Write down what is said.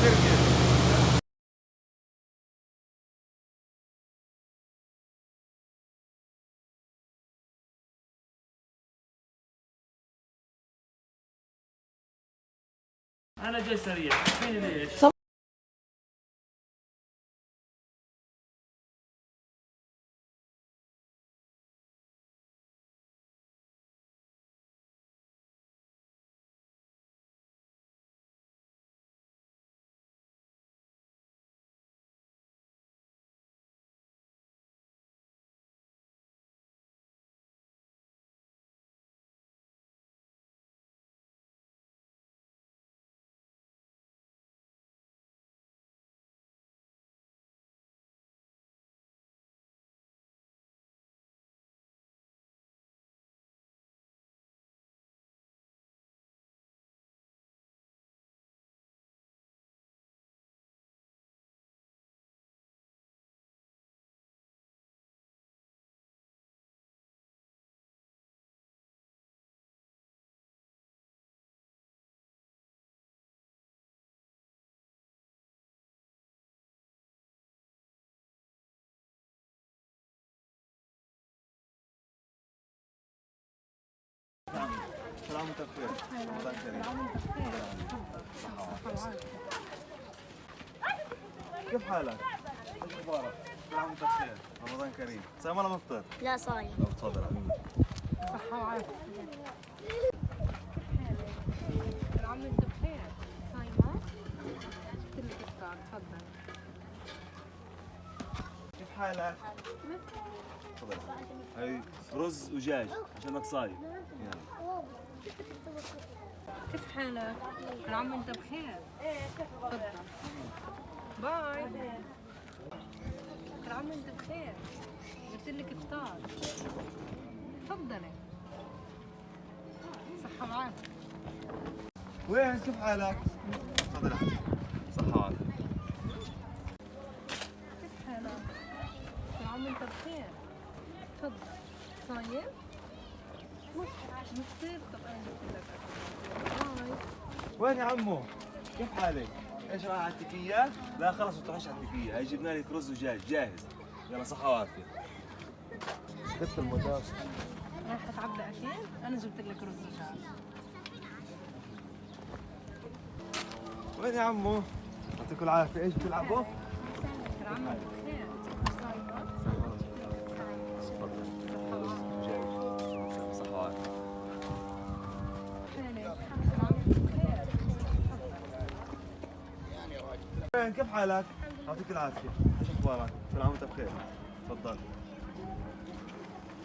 كثير. انا جاي سريع، فيني ليش؟ كل عام وانت بخير. رمضان كريم. كيف حالك؟ ايش اخبارك؟ كل عام وانت بخير، رمضان كريم، صايم ولا مفطر؟ لا صايم. طب تفضل حبيبي. صحة وعافية. كل عام وانت بخير. صايمة؟ جبت لك افطار، تفضل. كيف حالك؟ تفضل. هي رز ودجاج عشانك صايم. يلا. كيف حالك؟ كل عام وانت بخير. تفضل. باي. كل عام وانت بخير. جبت لك افطار. تفضلي. صحة وعافية. وين كيف حالك؟ تفضل يا حبيبي. صحة وعافية. كيف حالك؟ كل عام وانت بخير. تفضل. صايم؟ مفطر؟ طب انا جبت لك أكل. باي. وين يا عمو؟ كيف حالك؟ ايش رايح على التكية؟ لا خلص ما تروحش على التكية، هاي جبنا لك رز ودجاج جاهز. يلا صحة وعافية. كتر المدام. رايحة تعبي أكل؟ أنا جبت لك رز ودجاج. وين يا عمو؟ يعطيكم العافية، ايش بتلعبوا؟ كل عام وانت بخير. صايمة؟ دجاج. صحة وعافية. حالك؟ كل عام وانت بخير. وين كيف حالك؟ يعطيك العافية، ايش اخبارك؟ كل عام وانت بخير. تفضل.